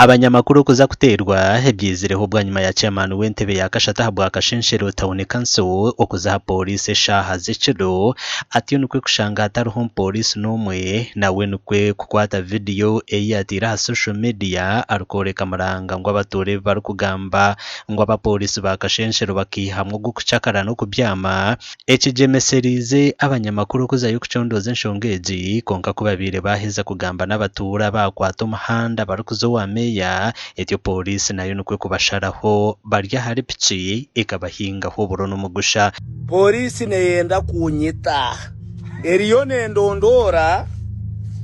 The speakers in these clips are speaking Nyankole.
Abanyamakuru okuza kuteerwa ebyizireho bwanyima ya Chairman w'entebe ya kashatu ahabwa Kashenshero Town Council okuza aha pooriisi eshaaha z'ekiro atyo nikwo kushanga hatariho mupooriisi n'omwe nawe nikwo kukwata vidiyo ei yateire aha social media arikworeka muranga ngu abatuura ebi barikugamba ngu abapooriisi ba Kashenshero bakaihamu ogw'okucakara n'okubyama Ekigyemesereize abanyamakuru kuzayo kucondooza enshonga egi kwonka ku babaire baaheza kugamba n'abatuura baakwata omuhanda barikuza owa meeya etyo pooriisi nayo nikwo kubasharaho bari ahari piki ekabahingaho oburo n'omugusha. Pooriisi neyenda kunyita. Eriyo nendondoora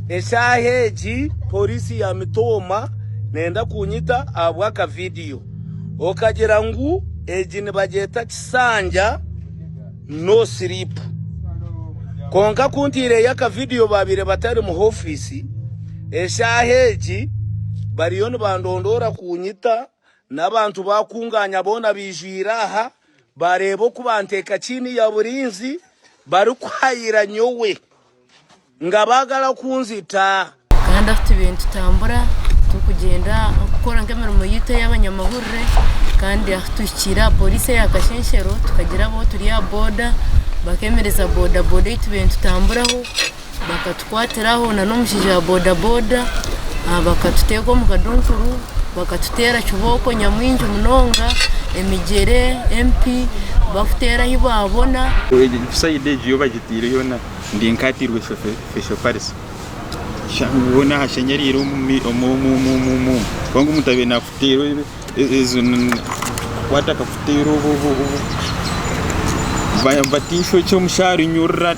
eshaaha egi pooriisi ya Mitooma neyenda kunyita ahabw'akavidiyo. Okagira ngu egi nibagyeta Kisanja no sleep. Kwonka ku ntaireyo akavidiyo baabaire batari mu ofiisi, eshaaha egi bariyo nibandondoora kunyita n'abantu baakunganya boona baijwire aha bareeba oku banteeka chini ya burinzi barikuhayira nyowe. Nga baagala kunzita. Kandi ahu tubaire nitutambura turikugyenda kukora nk'emirimo yaitu ey'abanyamahurire kandi ahu tuhikiire aha pooriisi eya Kashenshero tukagira abu turi aha boda bakemereza boda boda ei tubaire nitutamburaho bakatukwatiraho n'omushaija wa boda boda bakatuteeka omu kaduukuru bakatuteera kibooko nyamwingi munonga emigyere, empi bakuteera ahu baabona. Sayidi egi yo bagitiire yoona. Ndi nk'ateirwe facial palsy. Hoona hashenyereire omu omu omu omu omu kubanga omuntu abaire nakuteera ezo kukwata akakuteera obu obu obu bati eishokye omushaho rinyurura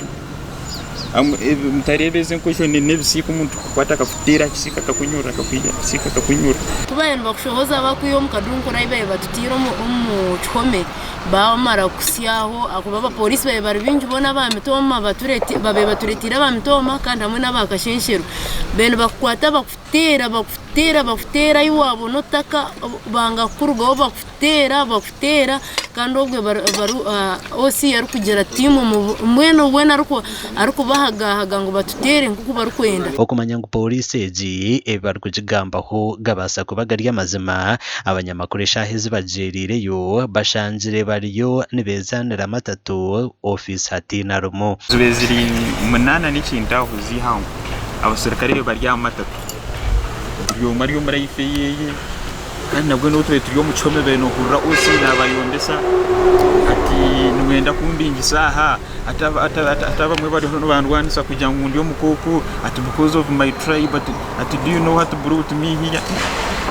mutareeba ezo enkosho n'ebisiika omuntu kukwata akakuteera aha kisiika akakunyurura akakwiha aha kisiika akakunyurura. Ku baabaire nibakushohoza bakwiha omu kaduukuru ahu baabaire batutaire omu kihome. Baamara kuhitsyaho ahakuba abapooriisi baabaire bari baingi boona aba mitooma baabaire batureeteire aba mitooma kandi hamwe n'aba kashenshero. Baabaire nibakukwata bakuteera bakuteera bakuteera ahi waabona otaka banga kukurugaho bakuteera bakuteera kandi obwo OC arikugira tiimu mbwenu weena arikubahagahaga ngu batuteere nk'oku barikwenda. Okumanya ngu pooriisi egi ebi barikugigambaho gabaasa kuba gari amazima, Abanyamakuru eshaaha ezi bagyereireyo bashangire bariyo nibeezaanira matatu ofiisi hataine arimu. Zibaire ziri munaana n'ekintu aho z'eihangwe abaserukare bari aha matatu buri omwe ari omu life eyeye kandi nabwo n'obu tubaire turi omu kihome obaire nohurira OC nabayombesa ati nimwenda kumbingisa aha ati abamwe bariho nibandwanisa kugira ngu ndi omukooko ati because of my tribe ati do you know what brought me here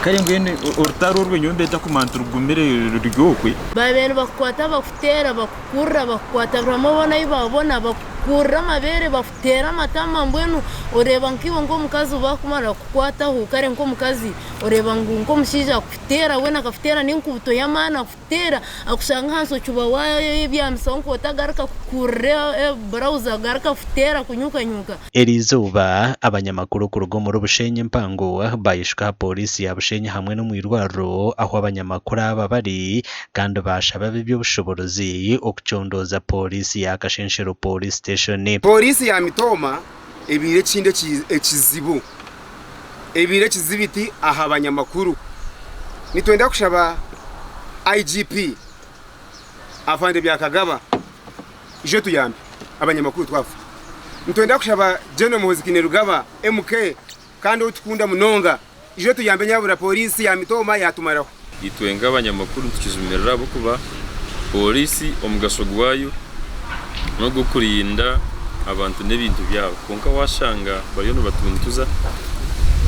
kare mbwenu orutaro orwo nyowe mbeta kumanya nti rugumire ruri okwe. Babaire nibakukwata bakuteera bakukurura bakukwata buri hamwe hoona ahu babona bakukurura amabeere bakuteera amatama mbwenu oreeba nkaiwe nk'omukazi bakumara kukukwataho kare nk'omukazi oreeba ngu nk'omushaija akuteera weena akakuteera n'enkubuto y'amaani Teera akushanga ahansi ocuba wayebyamisaho nk'otagaruka kukurira eburawuzi agaruka kuteera kunyukanyuka. Eriizooba, abanyamakuru kuruga omuri Bushenyi empango baayeshuka aha pooriisi ya Bushenyi hamwe n'omu irwariro ahu abanyamakuru aba bari kandi baashaba ab'eby'obushoboorozi okucondooza pooriisi ya Kashenshero Police Station. Pooriisi ya Mitooma ebaire ekindi ekizibu, ebaire ekizibiti aha banyamakuru. Nitwenda kushaba IGP Afande Byakagaba ije otuyambe abanyamakuru twafa. Nitwenda kushaba General Muhoozi Kainerugaba, MK, kandi ou tukunda munonga ije otuyambe nyabura pooriisi ya Mitooma yatumaraho. Itwe nk'abanyamakuru nitukijumirira ahabw'okuba pooriisi omugasho gwayo n'ogw'okurinda abantu n'ebintu byabo kwonka waashanga bariyo nibatuntuza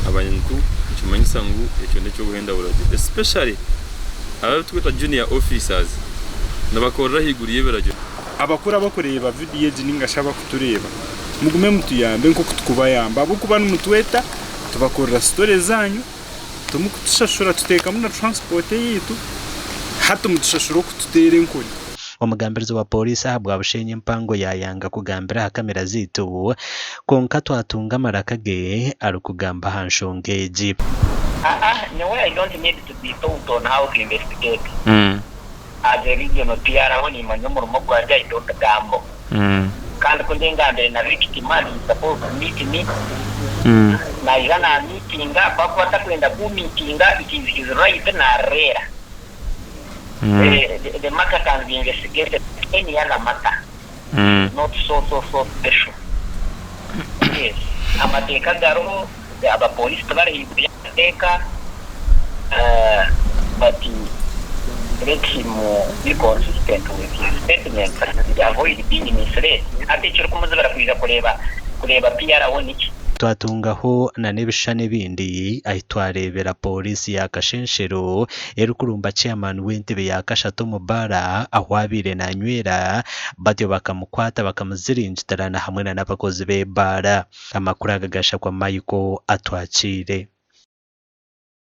abantu nikimanyisa ngu ekyo n'eky'obuhenda buragiro especially abu turikweta junior officers nibakorera ahaiguru y'ebiragiro. Abakuru abakureeba vidiyo egi ninga shi abakutureeba mugume mutuyambe nk'oku tukubayamba ahabw'okuba nimutweta tubakorera sitore zaanyu. Timukutushashura tuteekamu na transport eyaitu, hati mutushashura okututeera enkoni. Omugambirizi wa Pooriisi ahabwa Bushenyi empango yaayanga kugambira aha kamera zaitu kwonka twatunga amaraka ge arikugamba aha nshonga egi. Aa nyowe I don't need to be taught on how to investigate as a regional PR aho nimanya omurimo gwangye I don't gamble kandi ku ndingambire na victim and he is supposed to meet me. Naija namiitinga, ku akuba atakwenda kuumiitinga, it is his right narireera. The matter can be investigated like any other matter, not so so so special. Yes, amateeka gariho, abapoliisi tibari haiguru y'amateeka, but let him be consistent with his statements and avoid being misled. Hati ekirikumuzibira kwija kureeba kureeba PRO niki? Twatungaho na n'ebishushani ebindi ahi twareebera Pooriisi ya Kashenshero erikurumba Chairman w'entebe ya kashatu omu baara ahu abaire nanywera batyo bakamukwata bakamuziringitirana hamwe na n'abakozi b'ebaara. Amakuru aga gashakwa Michael Atwakiire.